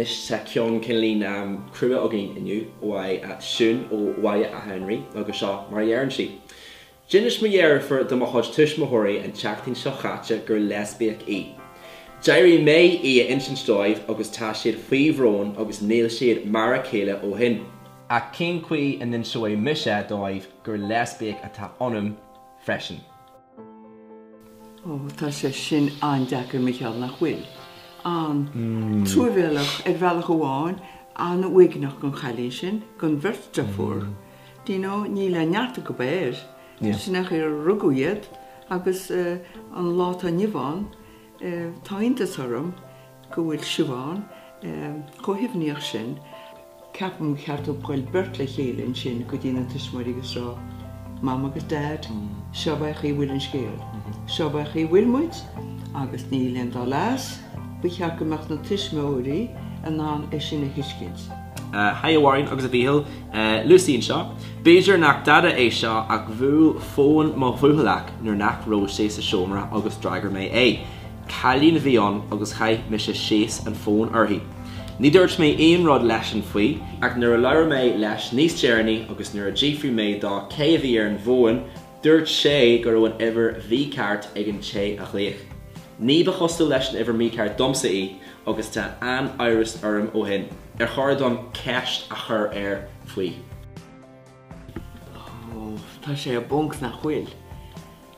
Anois tá ceann cineáilín crua againn inniu uaidh Siún ó Bhaile Átha an Rí agus seo mar a dheireann sí. D'inis mo dheirfiúr do mo chuid tuismitheoirí an tseachtain seo chaite gur leisbiach í. D'éirigh mé í a insint dóibh agus tá siad faoi bhrón agus níl siad mar a chéile ó shin. Ach cén chaoi a n-inseoidh mise dóibh gur leisbiach atá ionam freisin? Ó, tá sé sin an-deacair, Micheál, nach bhfuil? An-truamhéalach ar bhealach amháin, an-uaigneach don chailín sin, don bheirt deirfiúr. Do you know, níl aon neart acu air. Sin é an chaoi ar rugadh iad agus an lá atá inniu ann, tá iontas orm go bhfuil Siobhán chomh himníoch sin. Ceapaim gur cheart dóibh goil beirt le chéile ansin go dtí na tuismitheoirí agus rá, Mam agus Dad, seo é an chaoi a bhfuil an scéal. Seo é an chaoi a bhfuil muid agus níl aon dul as. Ba cheart go mbeadh na tuismitheoirí in ann é sin a thuiscint. Hi a Mháirín agus a Mhíchíl, Lucy anseo. B'fhéidir nach dada é seo ach bhuail fón mo bhuachallach nuair nach raibh sé sa seomra agus d'fhreagair mé é. Cailín a bhí ann agus chaith mise síos an fón uirthi. Ní dúirt mé aon rud leisean faoi ach nuair a labhair mé leis níos deireanaí agus nuair a d'fhiafraigh mé dó cé a bhí ar an bhfón, Dúirt sé go raibh an uimhir mhícheart ag an té a ghlaoch. Ní ba chosúil leis an uimhir mícheart domsa í agus tá an-amhras orm ó shin. Ar chóir dom ceist a chur air faoi? Ó, tá sé i bponc nach bhfuil.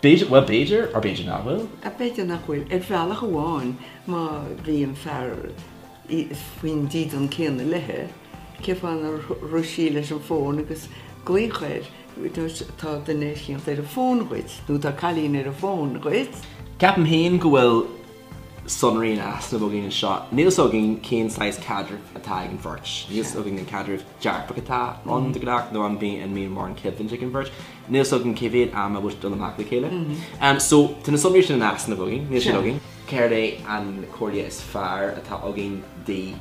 B'fhéidir, bhuel b'fhéidir, or b'fhéidir nach bhfuil. B'fhéidir nach bhfuil. Ar bhealach amháin, má bhí an fear faoin dídean céanna léi, cén fáth nár rith sí leis an bhfón agus glaoch air? Tá duine eicínt ar an bhfón dhuit, nó tá cailín ar an bhfón dhuit. Ceapaim féin go bhfuil sonraí in easnamh againn anseo. Níl 's againn cén saghas caidrimh atá ag an bheirt. Níl 's againn an caidreamh dearfach atá ann de ghnáth nó an mbíonn mórán coimhlint ag an bheirt. Níl 's againn cé mhéad am a bhfuil siad ag dul amach le chéile. So tá na sonraí sin in easnamh againn, níl siad againn. Céard é an comhairle is fearr atá againn di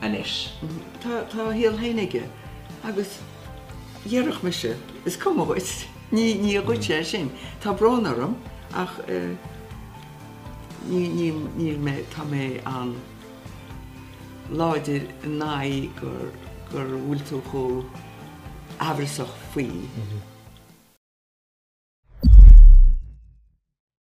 anois? Tá a shaol féin aige agus dhéarfadh mise, is cuma dhuit, ní ní dhuitse é sin. Tá brón orm ach ní ní níl mé, tá mé an láidir in aghaidh gur gur bhfuil tú chomh amhrasach faoi.